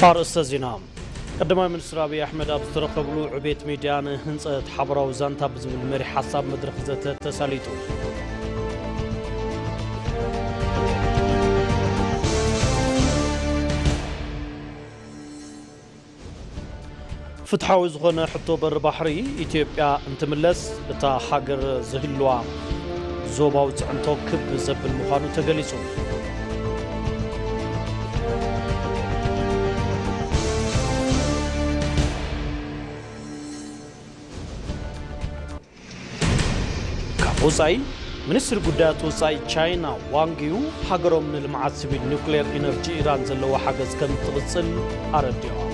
ኣርእስተ ዜና። ቀዳማይ ሚኒስትር ኣብይ ኣሕመድ ኣብ ዝተረኸብሉ ዕቤት ሚድያ ንህንፀት ሓበራዊ ዛንታ ብዝብል መሪሕ ሓሳብ መድረኽ ዘተ ተሳሊጡ። ፍትሓዊ ዝኾነ ሕቶ በሪ ባሕሪ ኢትዮጵያ እንትምለስ፣ እታ ሃገር ዝህልዋ ዞባዊ ጽዕንቶ ክብ ዘብል ምዃኑ ተገሊጹ። ካብ ወጻኢ፣ ሚኒስትሪ ጉዳያት ወጻኢ ቻይና ዋንግ ዩ፣ ሃገሮም ንልምዓት ሲቪል ኒውክሌር ኢነርጂ ኢራን ዘለዋ ሓገዝ ከም ትቕጽል ኣረዲኦም።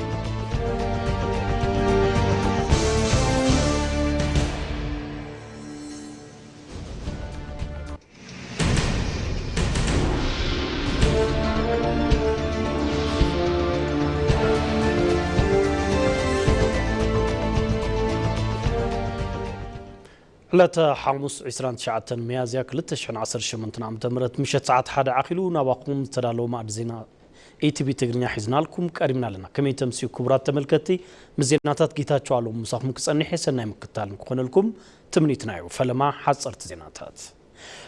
ዕለተ ሓሙስ ዕስራን ትሽዓተን ሚያዝያ ክልተ ሽሕን ዓሰርተ ሸሞንተን ዓመተ ምህረት ምሸት ሰዓት ሓደ ዓኺሉ ናባኹም ዝተዳለወ ማዕዲ ዜና ኢቲቪ ትግርኛ ሒዝናልኩም ቀሪብና ኣለና። ከመይ ተምስዩ ክቡራት ተመልከትቲ? ምስ ዜናታት ጌታቸው ኣለሙ ምሳኹም ክጸንሕ እየ። ሰናይ ምክትታል ንክኾነልኩም ትምኒትና እዩ። ፈለማ ሓጸርቲ ዜናታት።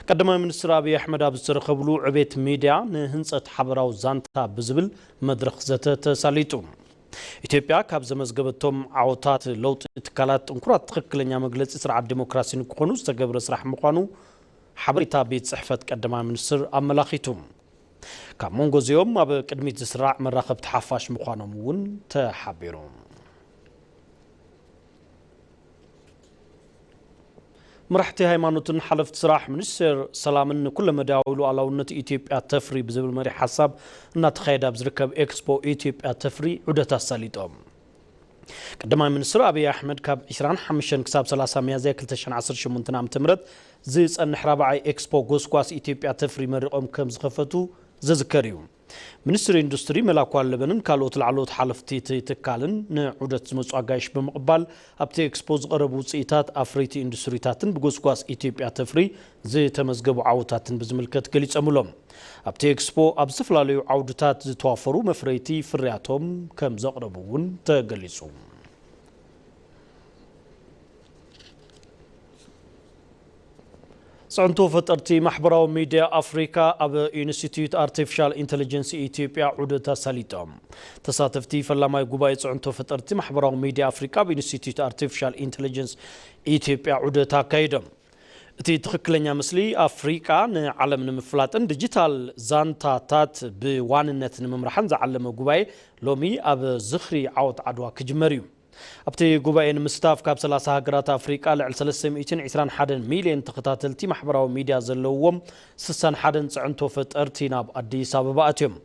ቀዳማይ ሚኒስትር ኣብይ ኣሕመድ ኣብ ዝተረኸብሉ ዕቤት ሚድያ ንህንጸት ሓበራዊ ዛንታ ብዝብል መድረኽ ዘተ ተሳሊጡ። ኢትዮጵያ ካብ ዘመዝገበቶም ዓወታት ለውጢ ትካላት ጥንኩራት ትኽክለኛ መግለጺ ስርዓት ዲሞክራሲ ንክኾኑ ዝተገብረ ስራሕ ምዃኑ ሓበሬታ ቤት ጽሕፈት ቀዳማይ ሚኒስትር ኣመላኺቱ። ካብ መንጎ እዚኦም ኣብ ቅድሚት ዝስራዕ መራኸብቲ ሓፋሽ ምዃኖም እውን ተሓቢሩ። መራሕቲ ሃይማኖትን ሓለፍቲ ስራሕ ሚኒስቴር ሰላምን ንኩለመዳያዊ ሉዓላውነት ኢትዮጵያ ተፍሪ ብዝብል መሪሕ ሓሳብ እናተኻየደ ኣብ ዝርከብ ኤክስፖ ኢትዮጵያ ተፍሪ ዑደት ኣሳሊጦም። ቀዳማይ ሚኒስትር ኣብይ ኣሕመድ ካብ ዕስራን ሓሙሽተን ክሳብ ሰላሳ ሚያዝያ ክልተ ሽሕን ዓሰርተ ሸሞንተን ዓመተ ምህረት ዝጸንሕ ራብዓይ ኤክስፖ ጎስጓስ ኢትዮጵያ ተፍሪ መሪቖም ከም ዝኸፈቱ ዝዝከር እዩ። ሚኒስትር ኢንዱስትሪ መላኩ ኣለበንን ካልኦት ላዕለዎት ሓለፍቲ እቲ ትካልን ንዑደት ዝመጹ ኣጋይሽ ብምቕባል ኣብቲ ኤክስፖ ዝቐረቡ ውጽኢታት ኣፍረይቲ ኢንዱስትሪታትን ብጎስጓስ ኢትዮጵያ ተፍሪ ዝተመዝገቡ ዓወታትን ብዝምልከት ገሊጾምሎም። ኣብቲ ኤክስፖ ኣብ ዝተፈላለዩ ዓውድታት ዝተዋፈሩ መፍረይቲ ፍርያቶም ከም ዘቕረቡ እውን ተገሊጹ። ጽዕንቶ ፈጠርቲ ማሕበራዊ ሚድያ ኣፍሪካ ኣብ ኢንስቲትዩት ኣርቲፊሻል ኢንተለጀንስ ኢትዮጵያ ዑደት ኣሳሊጦም። ተሳተፍቲ ፈላማይ ጉባኤ ጽዕንቶ ፈጠርቲ ማሕበራዊ ሚድያ ኣፍሪካ ኣብ ኢንስቲትዩት ኣርቲፊሻል ኢንተለጀንስ ኢትዮጵያ ዑደት ኣካይዶም። እቲ ትኽክለኛ ምስሊ ኣፍሪቃ ንዓለም ንምፍላጥን ዲጂታል ዛንታታት ብዋንነት ንምምራሕን ዝዓለመ ጉባኤ ሎሚ ኣብ ዝኽሪ ዓወት ዓድዋ ክጅመር እዩ። ኣብቲ ጉባኤ ንምስታፍ ካብ ሰላሳ ሃገራት ኣፍሪቃ ልዕሊ ሰለስተ ሚእትን ዕስራን ሓደን ሚልዮን ተኸታተልቲ ማሕበራዊ ሚድያ ዘለውዎም ስሳን ሓደን ጽዕንቶ ፈጠርቲ ናብ ኣዲስ ኣበባ ኣትዮም።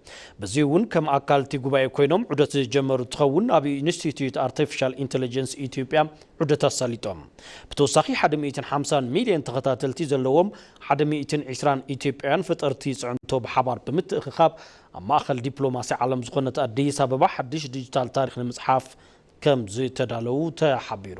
በዚ እውን ከም ኣካል እቲ ጉባኤ ኮይኖም ዑደት ዝጀመሩ እንትኸውን፣ ኣብ ኢንስቲትዩት ኣርቲፊሻል ኢንተለጀንስ ኢትዮጵያ ዑደት ኣሳሊጦም። ብተወሳኺ ሓደ ሚእትን ሓምሳን ሚልዮን ተኸታተልቲ ዘለዎም ሓደ ሚእትን ዕስራን ኢትዮጵያውያን ፈጠርቲ ጽዕንቶ ብሓባር ብምትእኽኻብ ኣብ ማእኸል ዲፕሎማሲ ዓለም ዝኾነት ኣዲስ ኣበባ ሓድሽ ዲጂታል ታሪኽ ንምጽሓፍ ከም ዝተዳለዉ ተሓቢሩ።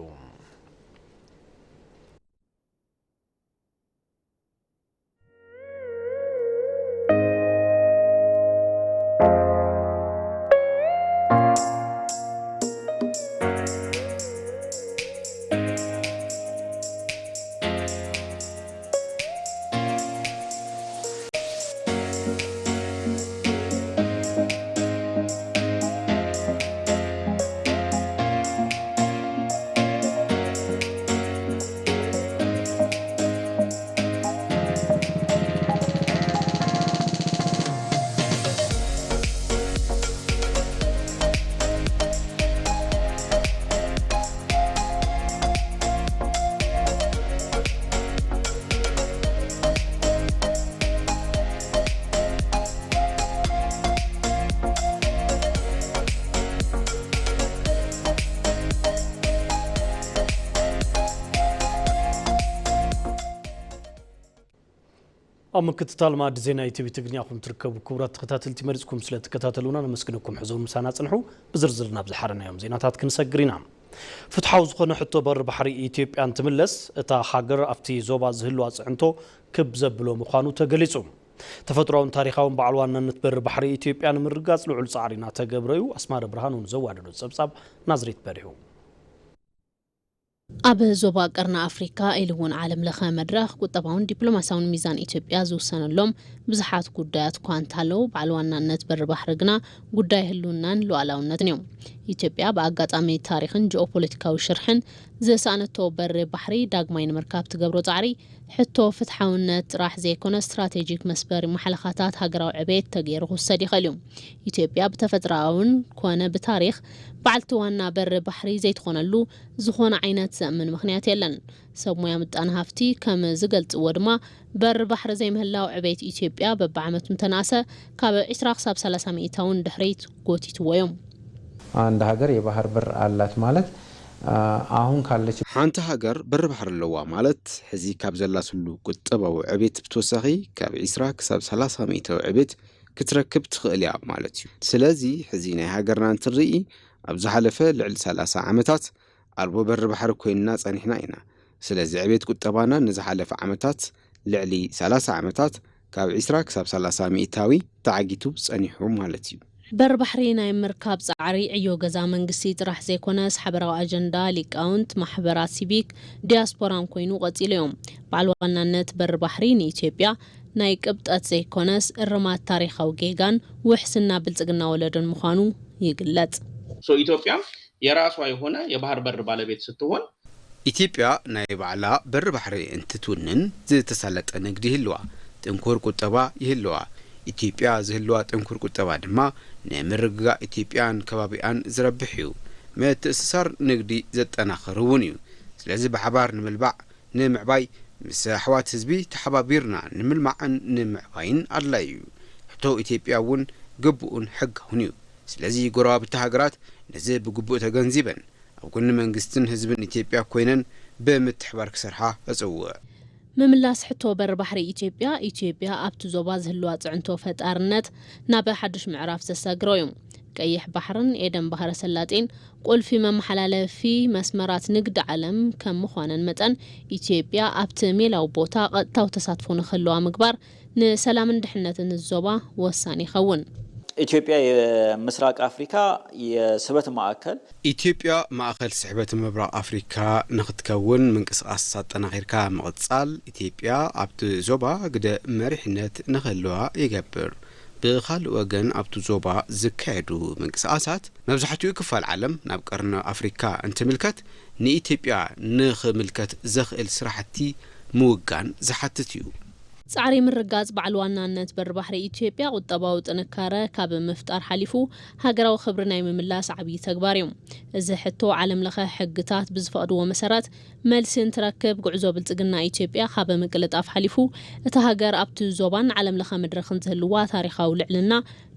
ኣብ ምክትታል ማዕዲ ዜና ኢቲቪ ትግርኛ ኹም ትርከቡ ክቡራት ተኸታተልቲ፣ መሪጽኩም ስለ ትከታተሉና ነመስግነኩም። ሕዞም ምሳና ጽንሑ። ብዝርዝር ናብ ዝሓረናዮም ዜናታት ክንሰግር ኢና። ፍትሓዊ ዝኾነ ሕቶ በሪ ባሕሪ ኢትዮጵያ እንትምለስ፣ እታ ሃገር ኣብቲ ዞባ ዝህልዋ ጽዕንቶ ክብ ዘብሎ ምዃኑ ተገሊጹ። ተፈጥሮኣውን ታሪኻውን በዓል ዋናነት በሪ ባሕሪ ኢትዮጵያ ንምርግጋጽ ልዑል ጻዕሪ እናተገብረ እዩ። ኣስማረ ብርሃኑ ንዘዋደዶ ጸብጻብ ናዝሬት በሪሁ። ኣብ ዞባ ቀርኒ ኣፍሪካ ኢሉ እውን ዓለም ለኸ መድረኽ ቁጠባውን ዲፕሎማሲያውን ሚዛን ኢትዮጵያ ዝውሰነሎም ብዙሓት ጉዳያት እኳ እንተሃለዉ፣ በዓል ዋናነት በሪ ባሕሪ ግና ጉዳይ ህልውናን ሉዓላውነትን እዩ። ኢትዮጵያ ብኣጋጣሚ ታሪኽን ጂኦፖለቲካዊ ሽርሕን ዝሰኣነቶ በሪ ባሕሪ ዳግማይ ንምርካብ ትገብሮ ጻዕሪ ሕቶ ፍትሓውነት ጥራሕ ዘይኮነ ስትራቴጂክ መስበሪ ማሕለኻታት ሃገራዊ ዕቤት ተገይሩ ክውሰድ ይኽእል እዩ። ኢትዮጵያ ብተፈጥሮኣውን ኮነ ብታሪኽ በዓልቲ ዋና በሪ ባሕሪ ዘይትኾነሉ ዝኾነ ዓይነት ዘእምን ምኽንያት የለን። ሰብ ሞያ ምጣነ ሃፍቲ ከም ዝገልጽዎ ድማ በሪ ባሕሪ ዘይምህላው ዕቤት ኢትዮጵያ በብዓመቱ እንተናእሰ ካብ ዕስራ ክሳብ ሰላሳ ሚእታውን ድሕሪት ጎቲትዎ እዮም። አንድ ሀገር የባህር በር አላት ማለት አሁን ካለች ሓንቲ ሃገር በሪ ባሕሪ ኣለዋ ማለት ሕዚ ካብ ዘላትሉ ቁጠባዊ ዕቤት ብተወሳኺ ካብ ዒስራ ክሳብ ሰላሳ ሚእታዊ ዕቤት ክትረክብ ትኽእል እያ ማለት እዩ። ስለዚ ሕዚ ናይ ሃገርና እንትንርኢ ኣብ ዝሓለፈ ልዕሊ ሰላሳ ዓመታት ኣልቦ በሪ ባሕሪ ኮይንና ጸኒሕና ኢና። ስለዚ ዕቤት ቁጠባና ንዝሓለፈ ዓመታት ልዕሊ ሰላሳ ዓመታት ካብ ዒስራ ክሳብ ሰላሳ ሚእታዊ ተዓጊቱ ጸኒሑ ማለት እዩ። በሪ ባሕሪ ናይ ምርካብ ጻዕሪ ዕዮ ገዛ መንግስቲ ጥራሕ ዘይኮነስ ሓበራዊ ኣጀንዳ ሊቃውንት፣ ማሕበራት ሲቪክ፣ ዲያስፖራን ኮይኑ ቀጺሉ እዮም። በዓል ዋናነት በሪ ባሕሪ ንኢትዮጵያ ናይ ቅብጠት ዘይኮነስ እርማት ታሪኻዊ ጌጋን ውሕስና ብልጽግና ወለዶን ምዃኑ ይግለጽ። ኢትዮጵያም የራሷ የሆነ የባህር በር ባለቤት ስትሆን ኢትዮጵያ ናይ ባዕላ በሪ ባሕሪ እንትትውንን ዝተሳለጠ ንግዲ ይህልዋ፣ ጥንኩር ቁጠባ ይህልዋ። ኢትዮጵያ ዝህልዋ ጥንኩር ቁጠባ ድማ ንምርግጋእ ኢትዮጵያን ከባቢኣን ዝረብሕ እዩ። ምትእስሳር ንግዲ ዘጠናኽር እውን እዩ። ስለዚ ብሓባር ንምልባዕ ንምዕባይ ምስ ኣሕዋት ህዝቢ ተሓባቢርና ንምልማዕን ንምዕባይን ኣድላይ እዩ። ሕቶ ኢትዮጵያ እውን ግቡእን ሕጋውን እዩ። ስለዚ ጎረባብቲ ሃገራት ነዚ ብግቡእ ተገንዚበን ኣብ ጎኒ መንግስትን ህዝብን ኢትዮጵያ ኮይነን ብምትሕባር ክሰርሓ እጽውዕ። ምምላስ ሕቶ በሪ ባሕሪ ኢትዮጵያ፣ ኢትዮጵያ ኣብቲ ዞባ ዝህልዋ ፅዕንቶ ፈጣርነት ናብ ሓዱሽ ምዕራፍ ዘሳግሮ እዩ። ቀይሕ ባሕርን ኤደን ባህረ ሰላጤን ቁልፊ መመሓላለፊ መስመራት ንግዲ ዓለም ከም ምዃነን መጠን፣ ኢትዮጵያ ኣብቲ ሜላዊ ቦታ ቀጥታዊ ተሳትፎ ንክህልዋ ምግባር ንሰላምን ድሕነትን ዞባ ወሳኒ ይኸውን። ኢትዮጵያ የምስራቅ አፍሪካ የስበት ማእከል። ኢትዮጵያ ማእኸል ስሕበት ምብራቕ ኣፍሪካ ንክትከውን ምንቅስቓስ ኣጠናኺርካ ምቕፃል ኢትዮጵያ ኣብቲ ዞባ ግደ መሪሕነት ንክህልዋ ይገብር። ብኻልእ ወገን ኣብቲ ዞባ ዝካየዱ ምንቅስቓሳት መብዛሕትኡ ክፋል ዓለም ናብ ቀርኒ ኣፍሪካ እንትምልከት ንኢትዮጵያ ንክምልከት ዘኽእል ስራሕቲ ምውጋን ዝሓትት እዩ። ጻዕሪ ምርጋጽ በዓል ዋናነት በሪ ባሕሪ ኢትዮጵያ ቁጠባዊ ጥንካረ ካብ ምፍጣር ሓሊፉ ሃገራዊ ክብሪ ናይ ምምላስ ዓብዪ ተግባር እዩ። እዚ ሕቶ ዓለም ለኸ ሕግታት ብዝፈቕድዎ መሰረት መልሲ እንትረክብ ጉዕዞ ብልጽግና ኢትዮጵያ ካብ ምቅልጣፍ ሓሊፉ እታ ሃገር ኣብቲ ዞባን ዓለም ለኸ መድረኽን ዝህልዋ ታሪኻዊ ልዕልና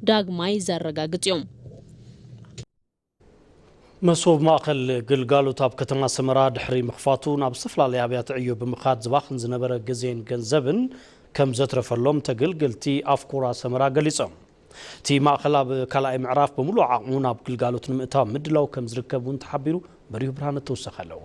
ዳግማይ ዘረጋግጽ እዩ። መሶብ ማእኸል ግልጋሎት ኣብ ከተማ ሰመራ ድሕሪ ምኽፋቱ ናብ ዝተፈላለያ ኣብያተ ዕዮ ብምኻድ ዝባኽን ዝነበረ ግዜን ገንዘብን ከም ዘትረፈሎም ተገልገልቲ ኣፍኮራ ሰመራ ገሊጾም። እቲ ማእኸል ኣብ ካልኣይ ምዕራፍ ብምሉእ ዓቕሙ ናብ ግልጋሎት ንምእታው ምድላው ከም ዝርከብ እውን ተሓቢሩ። በሪሁ ብርሃነ ተወሳኺ ኣለዎ።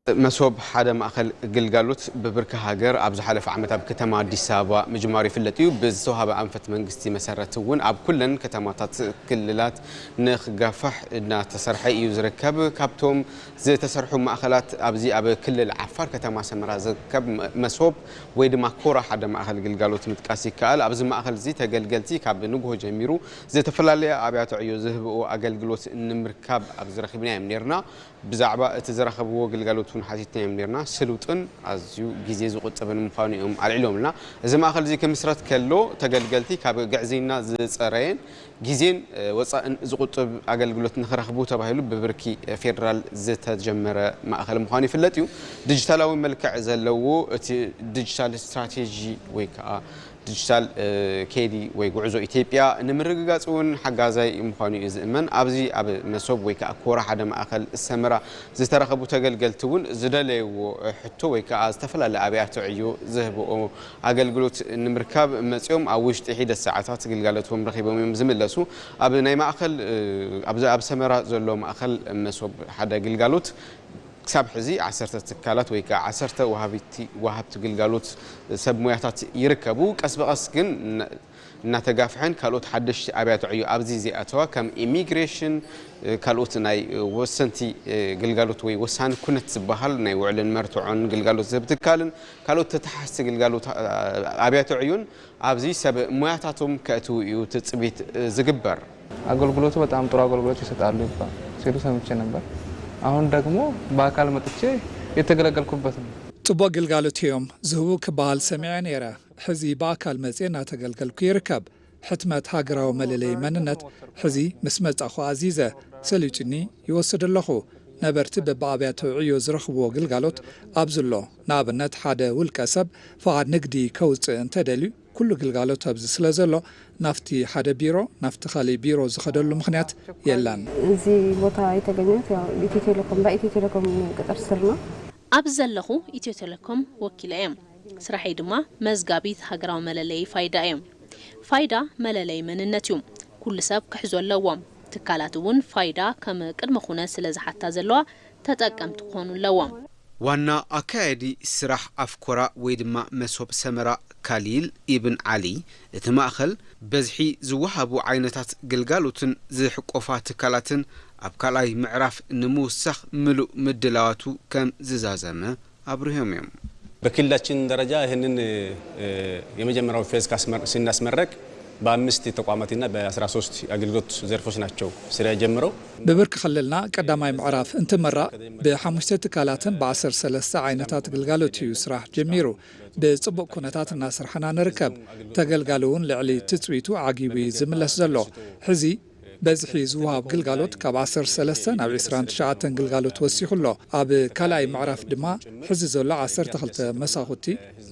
መሶብ ሓደ ማእኸል ግልጋሎት ብብርኪ ሃገር ኣብ ዝሓለፈ ዓመት ኣብ ከተማ ኣዲስ ኣበባ ምጅማሩ ይፍለጥ እዩ። ብዝተዋሃበ ኣንፈት መንግስቲ መሰረት እውን ኣብ ኩለን ከተማታት ክልላት ንክጋፋሕ እናተሰርሐ እዩ ዝርከብ። ካብቶም ዝተሰርሑ ማእኸላት ኣብዚ ኣብ ክልል ዓፋር ከተማ ሰመራ ዝርከብ መሶብ ወይ ድማ ኮራ ሓደ ማእኸል ግልጋሎት ምጥቃስ ይከኣል። ኣብዚ ማእኸል እዚ ተገልገልቲ ካብ ንግሆ ጀሚሩ ዝተፈላለያ ኣብያተ ዕዮ ዝህብኦ ኣገልግሎት ንምርካብ ኣብዚ ረኺብናዮም ነይርና። ብዛዕባ እቲ ዝረኸብዎ ግልጋሎት እውን ሓቲትናዮም ነይርና። ስሉጥን ኣዝዩ ግዜ ዝቑጥብን ምዃኑ እዮም ኣልዒሎምልና። እዚ ማእኸል እዚ ክምስረት ከሎ ተገልገልቲ ካብ ግዕዝይና ዝፀረየን ግዜን ወፃእን ዝቑጥብ ኣገልግሎት ንክረኽቡ ተባሂሉ ብብርኪ ፌዴራል ዝተጀመረ ማእኸል ምዃኑ ይፍለጥ እዩ። ዲጂታላዊ መልክዕ ዘለዎ እቲ ዲጂታል ስትራቴጂ ወይ ከዓ ዲጂታል ከይዲ ወይ ጉዕዞ ኢትዮጵያ ንምርግጋፅ እውን ሓጋዛይ ምዃኑ እዩ ዝእመን። ኣብዚ ኣብ መሶብ ወይ ከዓ ኮራ ሓደ ማእኸል ሰመራ ዝተረኸቡ ተገልገልቲ እውን ዝደለይዎ ሕቶ ወይ ከዓ ዝተፈላለየ ኣብያተ ዕዮ ዝህብኦ ኣገልግሎት ንምርካብ መፂኦም ኣብ ውሽጢ ሒደት ሰዓታት ግልጋሎቶም ረኺቦም እዮም ዝምለሱ። ኣብ ናይ ማእኸል ኣብዚ ኣብ ሰመራ ዘሎ ማእኸል መሶብ ሓደ ግልጋሎት ክሳብ ሕዚ ዓሰርተ ትካላት ወይ ከዓ ዓሰርተ ወሃብቲ ግልጋሎት ሰብ ሞያታት ይርከቡ። ቀስ ብቐስ ግን እናተጋፍሐን ካልኦት ሓደሽቲ ኣብያተ ዕዮ ኣብዚ ዚኣተዋ ከም ኢሚግሬሽን፣ ካልኦት ናይ ወሰንቲ ግልጋሎት ወይ ወሳኒ ኩነት ዝበሃል ናይ ውዕልን መርትዖን ግልጋሎት ዝህብ ትካልን ካልኦት ተተሓዝቲ ግልጋሎት ኣብያተ ዕዮን ኣብዚ ሰብ ሞያታቶም ከእትዉ እዩ ትፅቢት ዝግበር። አገልግሎቱ በጣም ጥሩ አገልግሎት ይሰጣሉ ይባል ሲሉ ሰምቼ ነበር። አሁን ደግሞ በአካል መጥቼ የተገለገልኩበት ነው። ጽቡቕ ግልጋሎት እዮም ዝህቡ ክበሃል ሰሚዐ ነይረ። ሕዚ ብኣካል መጽየ እናተገልገልኩ ይርከብ። ሕትመት ሃገራዊ መለለዪ መንነት ሕዚ ምስ መጻእኹ ኣዚዘ ሰሊጡኒ ይወስድ ኣለኹ። ነበርቲ በብኣብያተ ዕዮ ዝረኽብዎ ግልጋሎት ኣብዚ ኣሎ። ንኣብነት ሓደ ውልቀ ሰብ ፍቓድ ንግዲ ከውጽእ እንተደልዩ ኩሉ ግልጋሎት ኣብዚ ስለ ዘሎ ናብቲ ሓደ ቢሮ ናብቲ ካሊእ ቢሮ ዝኸደሉ ምኽንያት የለን። እዚህ ቦታ የተገኘሁት ያው ኢትዮ ቴሌኮም በኢትዮ ቴሌኮም ቅጥር ስር ነው። ኣብዚ ዘለኹ ኢትዮ ቴሌኮም ወኪለ እየ። ስራሐይ ድማ መዝጋቢት ሃገራዊ መለለዪ ፋይዳ እየ። ፋይዳ መለለዪ መንነት እዩ። ኩሉ ሰብ ክሕዞ ኣለዎ። ትካላት እውን ፋይዳ ከም ቅድመ ኩነት ስለ ዝሓታ ዘለዋ ተጠቀምቲ ክኾኑ ኣለዎም። ዋና ኣካያዲ ስራሕ ኣፍኮራ ወይ ድማ መሶብ ሰመራ ካሊል ኢብን ዓሊ፣ እቲ ማእኸል በዝሒ ዝወሃቡ ዓይነታት ግልጋሎትን ዝሕቆፋ ትካላትን ኣብ ካልኣይ ምዕራፍ ንምውሳኽ ምሉእ ምድላዋቱ ከም ዝዛዘመ ኣብሪሆም እዮም። በክልላችን ደረጃ ይህንን የመጀመሪያው ፌዝ ስናስመረቅ በአምስት ተቋማትና በአስራ ሶስት የአገልግሎት ዘርፎች ናቸው ስራ የጀመረው። ብብርኪ ክልልና ቀዳማይ ምዕራፍ እንትምራቕ ብሓሙሽተ ትካላትን ብዓሰርተ ሰለስተ ዓይነታት ግልጋሎት እዩ ስራሕ ጀሚሩ። ብፅቡቕ ኩነታት እናሰርሐና ንርከብ። ተገልጋሊ እውን ልዕሊ ትፅቢቱ ዓጊቡ እዩ ዝምለስ ዘሎ። ሕዚ በዝሒ ዝወሃብ ግልጋሎት ካብ ዓሰርተ ሰለስተ ናብ ዕስራን ትሽዓተን ግልጋሎት ወሲኹ ኣሎ። ኣብ ካልኣይ ምዕራፍ ድማ ሕዚ ዘሎ ዓሰርተ ክልተ መሳኹቲ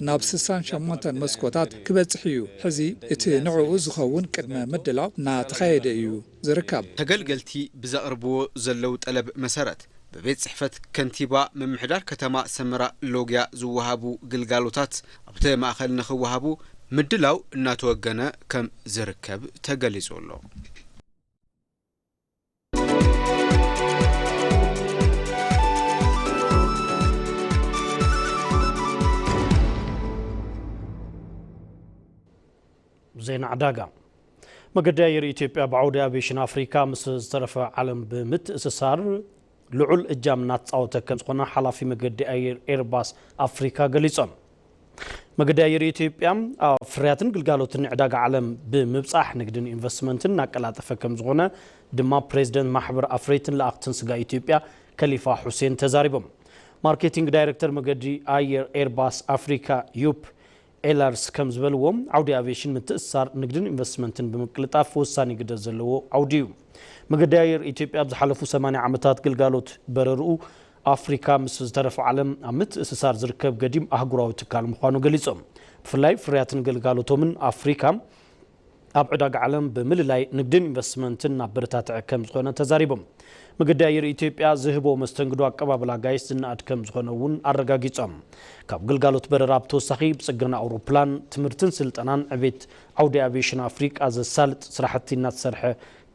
ናብ ስሳን ሸሞንተን መስኮታት ክበጽሕ እዩ። ሕዚ እቲ ንዕኡ ዝኸውን ቅድመ ምድላው እናተኻየደ እዩ ዝርከብ። ተገልገልቲ ብዘቕርብዎ ዘለዉ ጠለብ መሰረት ብቤት ጽሕፈት ከንቲባ ምምሕዳር ከተማ ሰመራ ሎግያ ዝወሃቡ ግልጋሎታት ኣብቲ ማእኸል ንኽወሃቡ ምድላው እናተወገነ ከም ዝርከብ ተገሊጹ ኣሎ። ዜና ዕዳጋ። መገዲ ኣየር ኢትዮጵያ ብዓውዲ ኣቪዬሽን ኣፍሪካ ምስ ዝተረፈ ዓለም ብምትእስሳር ልዑል እጃም እናተፃወተ ከም ዝኾነ ሓላፊ መገዲ ኣየር ኤርባስ ኣፍሪካ ገሊፆም። መገዲ ኣየር ኢትዮጵያ ኣብ ፍርያትን ግልጋሎትን ንዕዳጋ ዓለም ብምብፃሕ ንግድን ኢንቨስትመንትን እናቀላጠፈ ከም ዝኾነ ድማ ፕሬዚደንት ማሕበር ኣፍረይትን ለኣኽትን ስጋ ኢትዮጵያ ከሊፋ ሑሴን ተዛሪቦም። ማርኬቲንግ ዳይሬክተር መገዲ ኣየር ኤርባስ ኣፍሪካ ዩፕ ኤላርስ ከም ዝበልዎ፣ ዓውዲ ኣቪዬሽን ምትእስሳር ንግድን ኢንቨስትመንትን ብምቅልጣፍ ወሳኒ ግደ ዘለዎ ዓውዲ እዩ። መገዲ ኣየር ኢትዮጵያ ኣብ ዝሓለፉ ሰማንያ ዓመታት ግልጋሎት በረርኡ ኣፍሪካ ምስ ዝተረፈ ዓለም ኣብ ምትእስሳር ዝርከብ ገዲም ኣህጉራዊ ትካል ምዃኑ ገሊጾም። ብፍላይ ፍርያትን ግልጋሎቶምን ኣፍሪካ ኣብ ዕዳጋ ዓለም ብምልላይ ንግድን ኢንቨስትመንትን እናበረታትዐ ከም ዝኾነ ተዛሪቦም። መገዲ ኣየር ኢትዮጵያ ዝህቦ መስተንግዶ ኣቀባብል ኣጋይሽ ዝነኣድ ከም ዝኾነ እውን ኣረጋጊጾም። ካብ ግልጋሎት በረራ ብተወሳኺ ብጽገና ኣውሮፕላን፣ ትምህርትን ስልጠናን ዕቤት ዓውዲ ኣቪዬሽን ኣፍሪቃ ዘሳልጥ ስራሕቲ እናተሰርሐ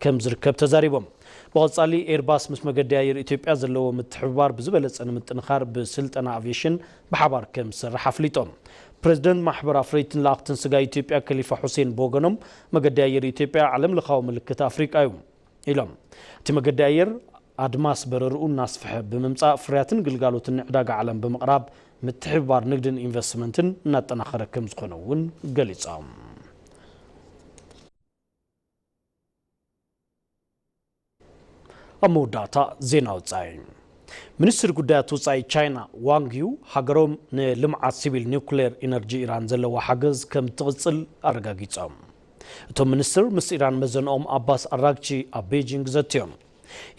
ከም ዝርከብ ተዛሪቦም። ብቐጻሊ ኤርባስ ምስ መገዲ ኣየር ኢትዮጵያ ዘለዎ ምትሕብባር ብዝበለጸ ንምጥንኻር ብስልጠና ኣቪዬሽን ብሓባር ከም ዝሰርሕ ኣፍሊጦም። ፕረዚደንት ማሕበር ኣፍረይትን ለኣኽትን ስጋ ኢትዮጵያ ከሊፋ ሑሴን ብወገኖም፣ መገዲ ኣየር ኢትዮጵያ ዓለም ለኻዊ ምልክት ኣፍሪቃ እዩ ኢሎም። እቲ መገዲ ኣየር ኣድማስ በረርኡ እናስፍሐ ብምምጻእ ፍርያትን ግልጋሎትን ንዕዳጋ ዓለም ብምቕራብ ምትሕብባር ንግድን ኢንቨስትመንትን እናጠናኸረ ከም ዝኾነ እውን ገሊጾም። ኣብ መወዳእታ ዜና ወጻኢ። ሚኒስትር ጉዳያት ወጻኢ ቻይና ዋንግ ዩ ሃገሮም ንልምዓት ሲቪል ኒውክሌር ኢነርጂ ኢራን ዘለዋ ሓገዝ ከም ትቕጽል ኣረጋጊጾም። እቶም ሚኒስትር ምስ ኢራን መዘንኦም ኣባስ ኣራግቺ ኣብ ቤጂንግ ዘትዮም።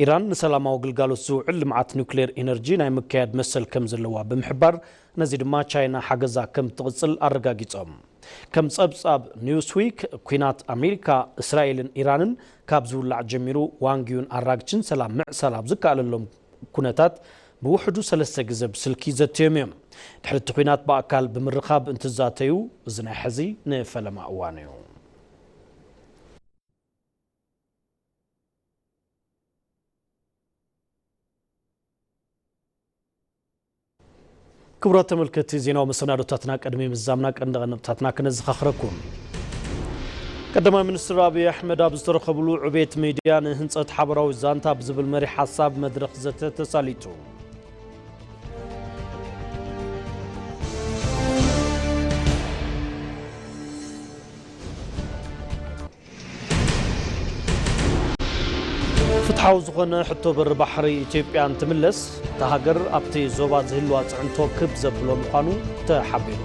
ኢራን ንሰላማዊ ግልጋሎት ዝውዕል ልምዓት ኒውክሌር ኢነርጂ ናይ ምክያድ መሰል ከም ዘለዋ ብምሕባር ነዚ ድማ ቻይና ሓገዛ ከም ትቕጽል ኣረጋጊጾም። ከም ጸብጻብ ኒውስዊክ፣ ኲናት ኣሜሪካ፣ እስራኤልን ኢራንን ካብ ዝውላዕ ጀሚሩ ዋንግ ዩን ኣራግችን ሰላም ምዕሳል ኣብ ዝከኣለሎም ኩነታት ብውሕዱ ሰለስተ ግዘ ብስልኪ ዘትዮም እዮም። ድሕሪ እቲ ኲናት ብኣካል ብምርኻብ እንትዛተዩ እዚ ናይ ሕዚ ንፈለማ እዋን እዩ። ክቡራት ተመልከትቲ፣ ዜናዊ መሰናዶታትና ቅድሚ ምዛምና ቀንዲ ነጥብታትና ክነዘኻኽረኩም። ቀዳማይ ሚኒስትር ኣብይ ኣሕመድ ኣብ ዝተረኸብሉ ዕቤት ሚድያ ንህንፀት ሓበራዊ ዛንታ ብዝብል መሪሕ ሓሳብ መድረኽ ዘተ ተሳሊጡ። ፍትሓዊ ዝኾነ ሕቶ በሪ ባሕሪ ኢትዮጵያ እንትምለስ፣ እታ ሃገር ኣብቲ ዞባ ዝህልዋ ፅዕንቶ ክብ ዘብሎ ምዃኑ ተሓቢሩ።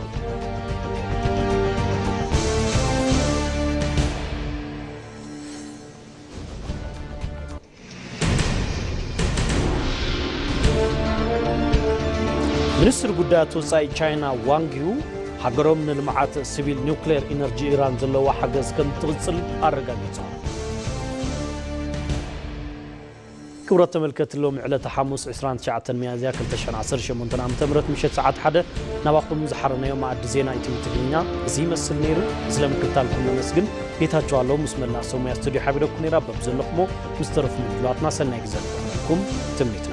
ሚኒስትር ጉዳያት ወጻኢ ቻይና ዋንግ ዩ፣ ሃገሮም ንልምዓት ሲቪል ኒውክሌር ኢነርጂ ኢራን ዘለዋ ሓገዝ ከም ትቕጽል ኣረጋጊጾም። ክቡራት ተመልከትቲ፣ ሎሚ ዕለተ ሓሙስ ዕስራን ትሽዓተን ሚያዝያ ክልተ ሽሕን ዓሰርተ ሸሞንተን ዓመተ ምህረት ምሸት ሰዓት ሓደ ናባኹም ዝሓረናዮ መኣዲ ዜና ኢቲቪ ትግርኛ እዚ ይመስል ነይሩ። ስለምክትታልኩም ነመስግን። ጌታቸው ኣለዉ ምስ መላእ ሰብ ሙያ ስቱድዮ ሓቢረኩም ነይራ። በብዘለኹሞ ምስ ተረፉ ምድላዋትና ሰናይ ግዜ ክኾነልኩም ትምኒቱ።